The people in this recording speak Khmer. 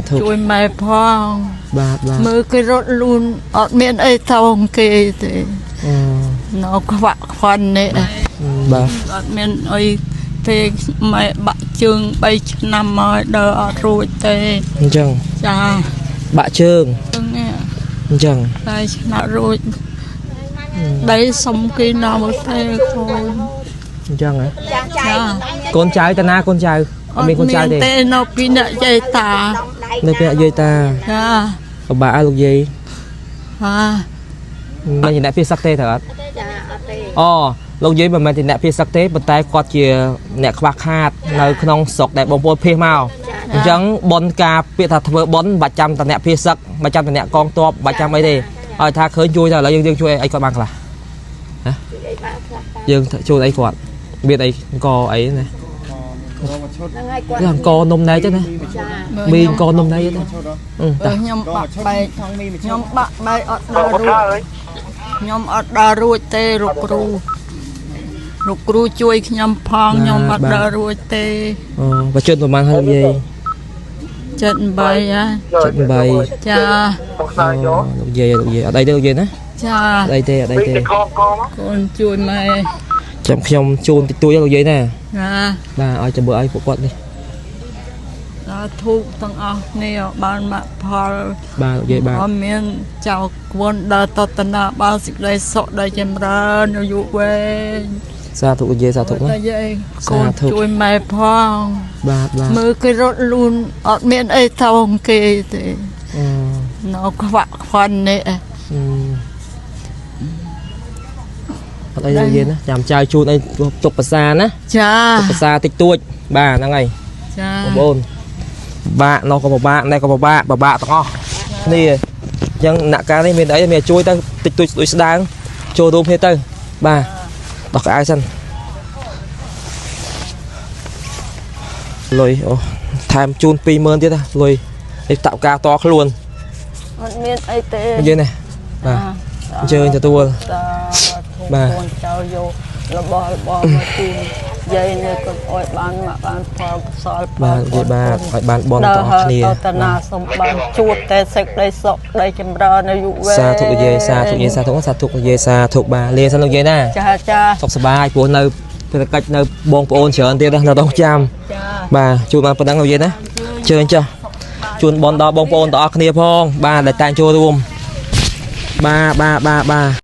ធុ ជួយម៉ែផង បាទបាទ មើលគេរត់លូនអត់មានអីតោងគេទេ អឺ នៅខ្វាក់ខ្វាន់នេះ បាទ អត់មានអីទេម៉ែបាក់ជើង3ឆ្នាំមកដើរអត់រួចទេ អញ្ចឹង ចា បាក់ជើង ជើងនេះ អញ្ចឹង តែឆ្នាំរួចដីសុំគេនៅទេកូន អញ្ចឹងហ៎ ចា កូនចៅតាណាកូនចៅអត់មានកូនចៅទេ ទេនៅពីអ្នកយាយតា នៅពេលយាយតា ចា ពិបាកហើយលោកយាយ ហា មិនជាអ្នកភៀសសឹកទេត្រូវអត់ ចាអត់ទេ អូលោកយាយមិនមែនជាអ្នកភៀសសឹកទេប៉ុន្តែគាត់ជាអ្នកខ្វះខាតនៅក្នុងស្រុកដែលបងប្អូនភៀសមកអញ្ចឹងប៉ុនការពាក្យថាធ្វើប៉ុនបាច់ចាំតែអ្នកភៀសសឹកបាច់ចាំតែអ្នកកងទ័ពបាច់ចាំអីទេឲ្យថាឃើញជួយទៅឥឡូវយើងជួយអីគាត់បានខ្លះហ៎ ជួយអីបានខ្លះតា យើងជួយអីគាត់មានអីអង្គអីណា ហ្នឹងហើយគាត់ គឺអង្គនំណែចឹងណា ចា មីអង្គនំណែចឹងណាអឺតា បើខ្ញុំបាក់បែកខ្ញុំបាក់បែកអត់ដើររួចខ្ញុំអត់ដើររួចទេលោកគ្រូលោកគ្រូជួយខ្ញុំផងខ្ញុំអត់ដើររួចទេ អូបច្ចុប្បន្នប្រហែលហើយលោកយាយ 78ហើយ 78 ចា អូលោកយាយលោកយាយអត់អីទេលោកយាយណា ចា អត់អីទេអត់អីទេ កូនជួយម៉ែ ចាំខ្ញុំជូនតិចតួចលោកយាយណា ចា បាទឲ្យចាំមើលឲ្យពួកគាត់នេះ ដល់ធូបទាំងអស់គ្នាបានមកផល បាទលោកយាយបាទ អត់មានចៅគួនដល់តតនាបានសេចក្តីសុខដែលចម្រើនអាយុវែង សាធុលោកយាយសាធុណា តែយាយកូន សាធុ ជួយម៉ែផង បាទបាទ មើលគេរត់លូនអត់មានអីតោងគេទេ អឺ នៅខ្វាក់ខ្វាន់នេះ អឺអត់អីលោកយាយណាចាំចៅជូនអីទុកប្រសាណា ចា ទុកប្រសាតិចតួចបាទហ្នឹងហើយ ចា បងប្អូនបាក់នោះក៏ពិបាកនេះក៏ពិបាកពិបាកទាំងអស់គ្នាអញ្ចឹងអ្នកការនេះមានអីមានជួយទៅតិចតួចដូចស្ដើងចូលរួមគ្នាទៅបាទដោះកៅអៅសិនលុយអូថែមជូន20000ទៀតណាលុយនេះតាក់ការតខ្លួន អត់មានអីទេ និយាយនេះបាទអញ្ជើញទទួល តា បាទ កូនចៅយករបស់របរមកជូនយាយនេះក៏អោយបានមកបានផលកុសលផល បាទនិយាយបាទឲ្យបានបន ដល់ ទាំងអស់គ្នា តតនាសូមបានជួបតែសេចក្តីសុខក្តីចម្រើនអាយុវែង សាធុនិយាយសាធុនិយាយសាធុសាធុនិយាយសាធុបាទលាសិនលោកយាយណា ចាចា សុខសប្បាយព្រោះនៅភារកិច្ចនៅបងប្អូនច្រើនទៀតណានៅដងចាំ ចា បាទជួបបានប៉ុណ្ណឹងលោកយាយណាជើញចុះជូនបនដល់បងប្អូនទាំងអស់គ្នាផងបាទដែលតែងចូលរួមបាទបាទបាទបាទ